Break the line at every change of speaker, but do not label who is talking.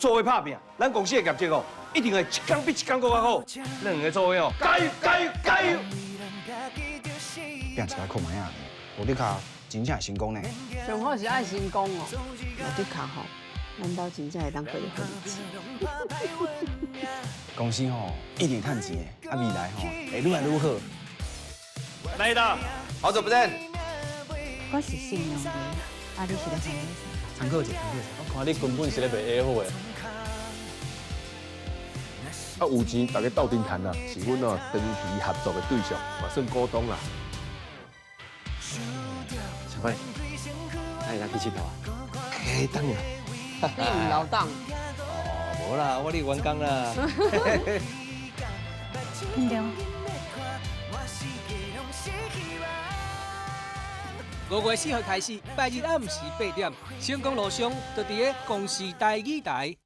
做伙拍拚，咱公司的業績哦，一定會一工比一工閣較好。咱兩个做伙哦，加油加油加油！
拚一下看覓仔，無你卡真正會成功呢。
上好是愛成功哦，無的卡吼，咱兜真正會當過好日子。
公司吼一定趁錢的，啊未來吼會愈來愈好。
來啦，
好久不見。
我是信用的，啊，你是咧創啥？
參考者，參考者。
我看你根本是咧賣假貨的。
啊，有錢大家鬥陣趁啦，是阮哦長期合作的對象，嘛算股東啦。
小慧，那你來去𨑨迌啊？
哎，當然。
你毋留檔？
哦，無啦，我你員工啦。
對。
5月4號開始，拜日暗時8點，成功路上就佇咧公視台語台。